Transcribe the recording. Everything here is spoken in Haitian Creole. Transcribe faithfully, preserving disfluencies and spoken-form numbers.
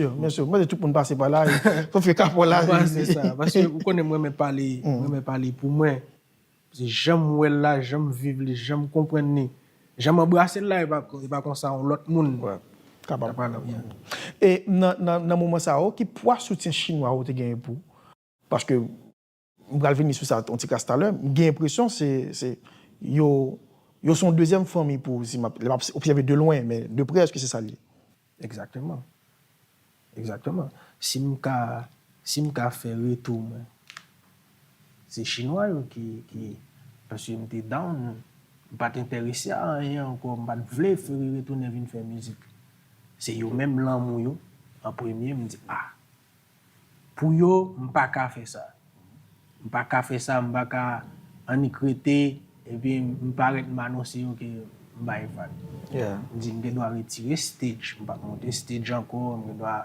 Yo, men sou, mwen tout moun pase pa la, fò fè kapò la. Mwen panse sa, paske ou konnen mwen renmen pale, mwen renmen pale pou mwen. Se jan m wè l la, jan m viv li, jan m konprann li, jan m anbrase l la, e pa, e pa konsa yon lòt moun. Kapab. Kapab, yeah. E nan, nan, nan moman sa yo, ki pwa soutyen chinwa ou te genyen pou? Paske m pral vini sou sa yon ti kras talè, m gen enpresyon se, se yo, yo se yon dezyèm fanmi pou ou, si m ap, lè m ap obsève de lwen, men de prè, èske se sa l ye? Egzakteman. Egzakteman. Si m ka, si m ka fè retou mwen, se chinwa yo ki, ki, paske m te down, m pa t enterese a anyen ankò, m pa t vle fè retounen vin fè mizik. Se yo menm lanmou yo, an premye, m di, ah, pou yo, m pa ka fè sa. M pa ka fè sa, m pa ka annik rete, epi m parèt m anonse yo ke m bay vag. M di m gen dwa retire stage, m pa monte stage ankò, m gen dwa